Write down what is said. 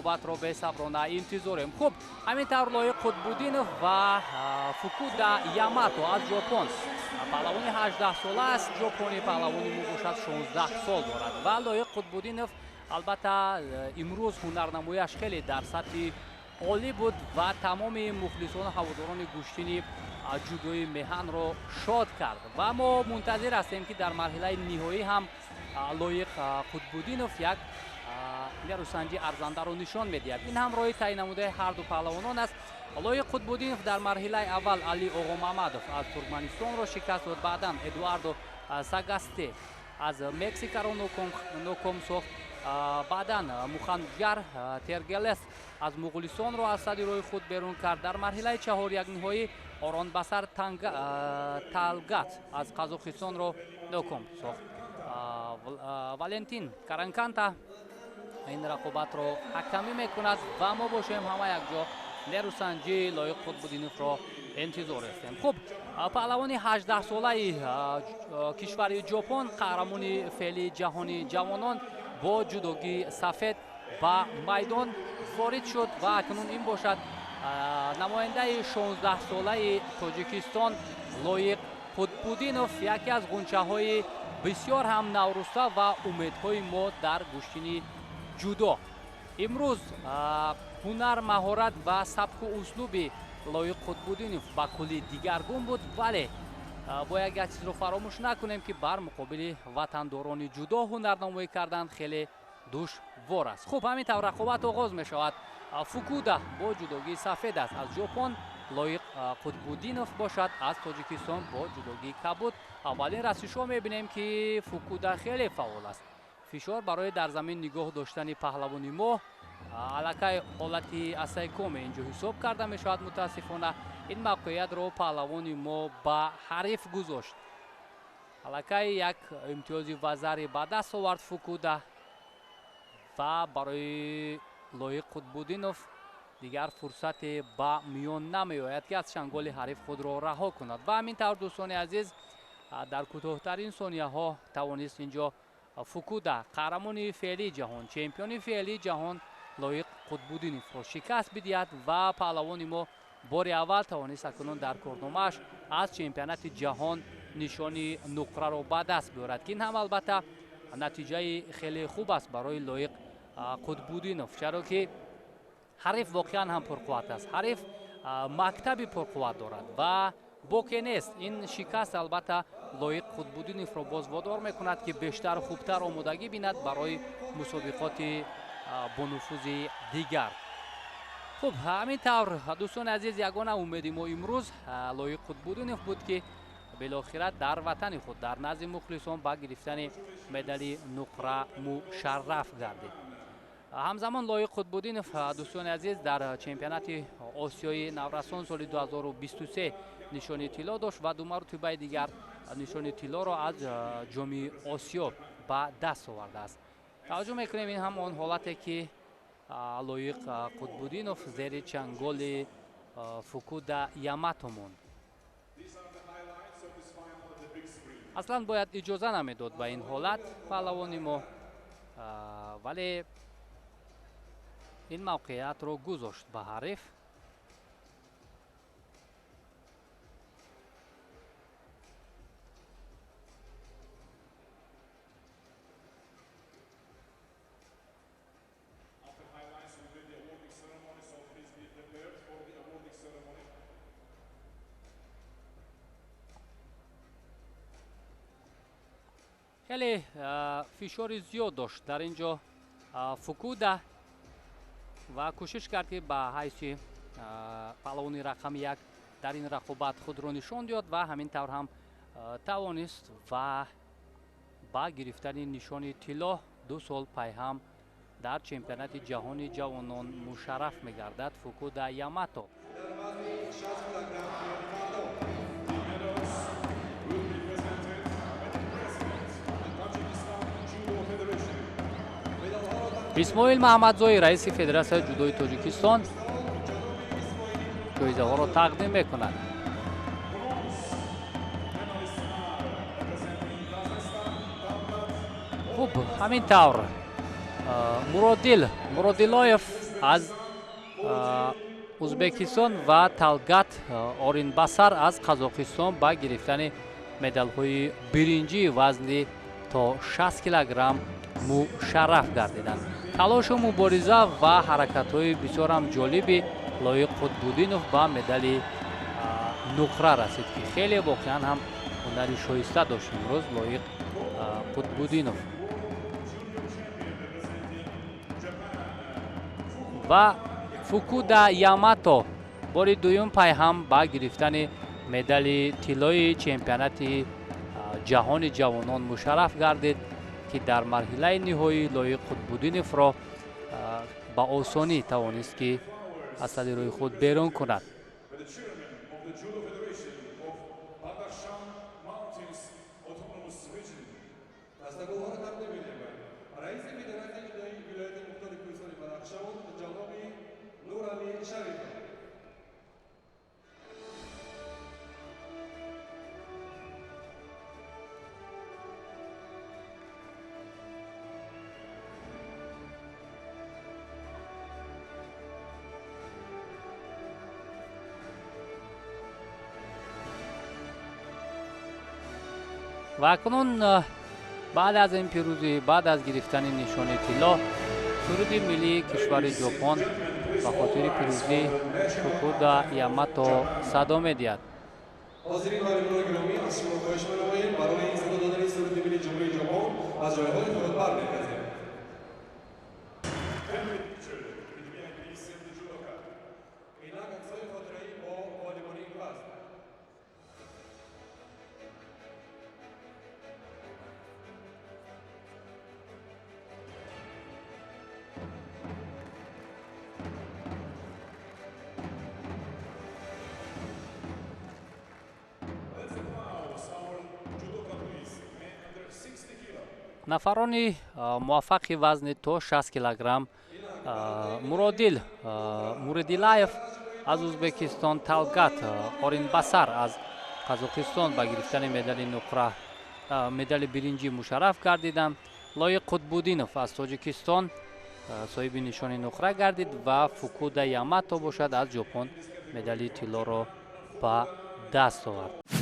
Рақобатро бесаброна интизорем. Хуб, ҳамин тавр Лоиқ Қутбуддинов ва Фукуда Ямато аз Ҷопон. Паҳлавони 18 сола аст ҷопонӣ, паҳлавони мо бошад 16 сол дорад. Ва Лоиқ Қутбуддинов албатта имрӯз ҳунарнамояш хеле дар сатҳи олӣ буд ва тамоми мухлисону ҳаводорони гӯштини ҷудои меҳанро шод кард. Ва мо мунтазир ҳастем, ки дар марҳилаи ниҳоӣ ҳам Лоиқ Қутбуддинов як нерӯсанҷи арзандаро нишон медиҳад. Ин ҳам роҳи таъин намудаи ҳарду паҳлавонон аст. Лоиқ Қутбуддинов дар марҳилаи аввал Али Оғомамадов аз Туркманистонро шикаст дод, баъдан Эдуардо Сагасте аз Мексикаро ноком сохт, баъдан Муханжар Тергелес аз Муғулистонро аз сади роҳи худ берун кард. Дар марҳилаи чаҳорякниҳоӣ Оронбасар Талгат аз Қазоқистонро ноком сохт. Валентин Каранканта ин рақобатро ҳакамӣ мекунад ва мо бошем ҳама якҷо нерӯсанҷии Лоиқ Қутбуддиновро интизор ҳастем. Хуб, паҳлавони 18-солаи кишвари Ҷопон, қаҳрамони феълии ҷаҳони ҷавонон, бо ҷудогии сафед ба майдон ворид шуд ва акнун ин бошад намояндаи 16-солаи Тоҷикистон Лоиқ Қутбуддинов, яке аз ғунчаҳои бисёр ҳам навруста ва умедҳои мо дар гӯштини ҷудо. Имрӯз ҳунар, маҳорат ва сабку услуби Лоиқ Қутбуддинов ба куллӣ дигаргун буд, вале бояд як чизро фаромӯш накунем, ки бар муқобили ватандорони ҷудо ҳунарнамоӣ кардан хеле душвор аст. Хуб, ҳамин тавр рақобат оғоз мешавад. Фукуда бо ҷудогии сафед аст аз Ҷопон, Лоиқ Қутбуддинов бошад аз Тоҷикистон бо ҷудогии кабуд. Аввалин расишҳо мебинем, ки Фукуда хеле фаъол аст. Фишор барои дар замин нигоҳ доштани паҳлавони мо аллакай ҳолати асайкоме инҷо ҳисоб карда мешавад. Мутаассифона, ин мавқеиятро паҳлавони мо ба ҳариф гузошт. Аллакай як имтиёзи вазари ба даст овард Фукуда ва барои Лоиқ Қутбуддинов дигар фурсате ба миён намеояд, ки аз чанголи ҳариф худро раҳо кунад. Ва ҳамин тавр, дӯстони азиз, дар кӯтоҳтарин сонияҳо тавонист инҷо Фукуда, қаҳрамони феълии ҷаҳон, чемпиони феълии ҷаҳон Лоиқ Қутбуддиновро шикаст бидиҳад ва паҳлавони мо бори аввал тавонист акнун дар корномааш аз чемпионати ҷаҳон нишони нуқраро ба даст биёрад, ки ин ҳам албатта натиҷаи хеле хуб аст барои Лоиқ Қутбуддинов, чаро ки ҳариф воқеан ҳам пурқувват аст, ҳариф мактаби пурқувват дорад ва боке нест. Ин шикаст албатта Лоиқ Қутбуддиновро боз водор мекунад, ки бештар хубтар омодагӣ бинад барои мусобиқоти бонуфузи дигар. Хуб, ҳамин тавр, дӯстони азиз, ягона умеди мо имрӯз Лоиқ Қутбуддинов буд, ки билохира дар ватани худ дар назди мухлисон ба гирифтани медали нуқра мушарраф гардид. Ҳамзамон Лоиқ Қутбуддинов, дӯстони азиз, дар чемпионати Осиёи наврасон соли 2023 нишони тилло дошт ва ду маротибаи дигар нишони тиллоро аз ҷоми Осиё ба даст овардааст. Таваҷҷӯҳ мекунем, ин ҳам он ҳолате, ки Лоиқ Қутбуддинов зери чанголи Фукуда Ямато монд. Аслан бояд иҷоза намедод ба ин ҳолат паҳлавони мо, вале ин мавқеиятро гузошт ба ҳариф. Хеле фишори зиёд дошт дар ин ҷо Фукуда ва кӯшиш кард, ки ба ҳайси паҳлавони рақами як дар ин рақобат худро нишон диҳад ва ҳамин тавр ҳам тавонист ва ба гирифтани нишони тилло 2 сол пайҳам дар чемпионати ҷаҳони ҷавонон мушарраф мегардад Фукуда Ямато. Исмоил Маҳамадзоӣ, раиси Федератсияи ҷудои Тоҷикистон, ҷоизаҳоро тақдим мекунад. Хуб, ҳамин тавр Муродил Муродилоев аз Узбекистон ва Талгат Оринбасар аз Қазоқистон ба гирифтани медалҳои биринҷии вазни то 60 килограмм мушарраф гардиданд. Талошу мубориза ва ҳаракатҳои бисёрам ҷолиби Лоиқ Қутбуддинов ба медали нуқра расид, ки хеле воқеан ҳам ҳунари шоиста дошт имрӯз Лоиқ Қутбуддинов. Ва Фукуда Ямато бори дуюм пайҳам ба гирифтани медали тиллои чемпионати ҷаҳони ҷавонон мушарраф гардид, ки дар марҳилаи ниҳоӣ Лоиқ Қутбуддиновро ба осонӣ тавонист, ки аз сади рӯи худ берун кунад. Ва акнун баъд аз ин пирӯзӣ, баъд аз гирифтани нишони тилло, суруди миллии кишвари Ҷопон ба хотири пирӯзӣ Фукуда Ямато садо медиҳад. Ҳозирин ва меҳмонони гиромӣ, аз шумо хоҳиш менамоем, барои садо додани суруди миллии Ҷумҳурии Ҷопон аз ҷойҳои худ бармехезем. Инак аксҳои хотираӣ бо ғолибони ин вазн. Нафарони муваффақи вазни то 60 килограмм Муродил Муридилаев аз Узбекистон, Талгат Оринбасар аз Қазоқистон ба гирифтани медали нуқра, медали биринҷӣ мушарраф гардиданд. Лоиқ Қутбуддинов аз Тоҷикистон соҳиби нишони нуқра гардид ва Фукуда Ямато бошад аз Ҷопон медали тиллоро ба даст овард.